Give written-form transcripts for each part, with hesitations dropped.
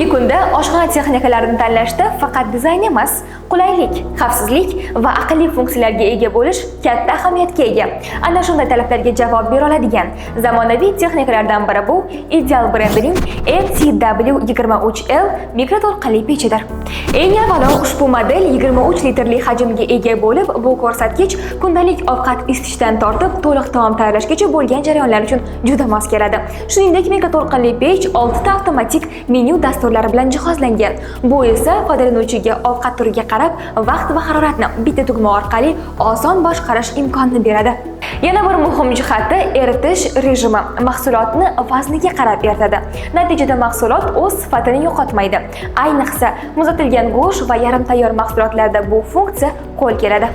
Bugungi kunda oshxona texnikalarini tanlashda faqat dizayn emas, qulaylik, xavfsizlik va aqlli funksiyalarga ega bo'lish katta ahamiyatga ega. Ana shunday talablarga javob bera oladigan zamonaviy texnikalardan biri bu Ideal brendining MCW23L mikroto'lqinli pechidir. Eng avvalo, ushbu model 23 litrli hajmga ega bo'lib, bu ko'rsatkich kundalik ovqat isitishdan tortib to'liq taom tayyorlashgacha bo'lgan jarayonlar uchun juda mos keladi. Shuningdek, mikroto'lqinli pech 6 ta avtomatik menyu dasturlari bilan jihozlangan. Bu esa foydalanuvchiga ovqat turiga qarab vaqt va haroratni bitta tugma orqali oson boshqarish imkonini beradi. Yana bir muhim jihati, eritish rejimi mahsulotni vazniga qarab eritadi. Natijada mahsulot o'z sifatini yo'qotmaydi. Ayniqsa, muzlatilgan go'sht va yarim tayyor mahsulotlarda bu funksiya qo'l keladi.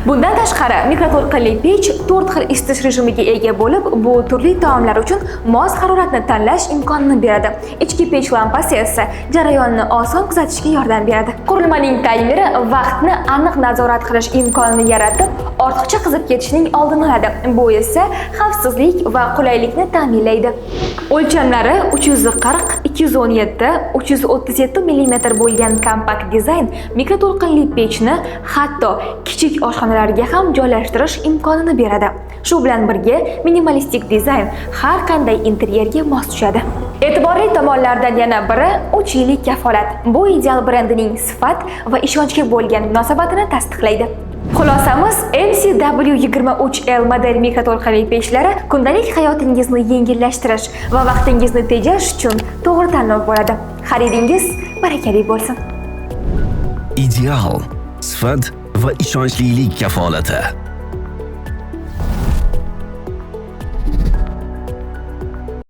Bundan tashqari, mikroto'lqinli pech 4 xil isitish rejimiga ega bo'lib, bu turli taomlar uchun mos haroratni tanlash imkonini beradi. Ichki pech lampasi esa jarayonni oson kuzatishga yordam beradi. Qurilmaning taymeri vaqtni aniq nazorat qilish imkonini yaratib, ortiqcha qizib ketishning oldini oladi. Bu esa xavfsizlik va qulaylikni ta'minlaydi. O'lchamlari 340, 217, 337 mm bo'lgan kompakt dizayn mikroto'lqinli pechni hatto kichik oshxonalarga ham joylashtirish imkonini beradi. Shu bilan birga, minimalistik dizayn har qanday interyerga mos tushadi. E'tiborli tomonlardan yana biri 3 yillik kafolat. Bu Ideal brendining sifat va ishonchga bo'lgan munosabatini tasdiqlaydi. Xulosamiz, MCW23L model mikroto'lqinli pechlari kundalik hayotingizni yengillashtirish va vaqtingizni tejash uchun to'g'ri tanlov bo'ladi. Xaridingiz barakali bo'lsin. Ideal sifat va ishonchlilik kafolati.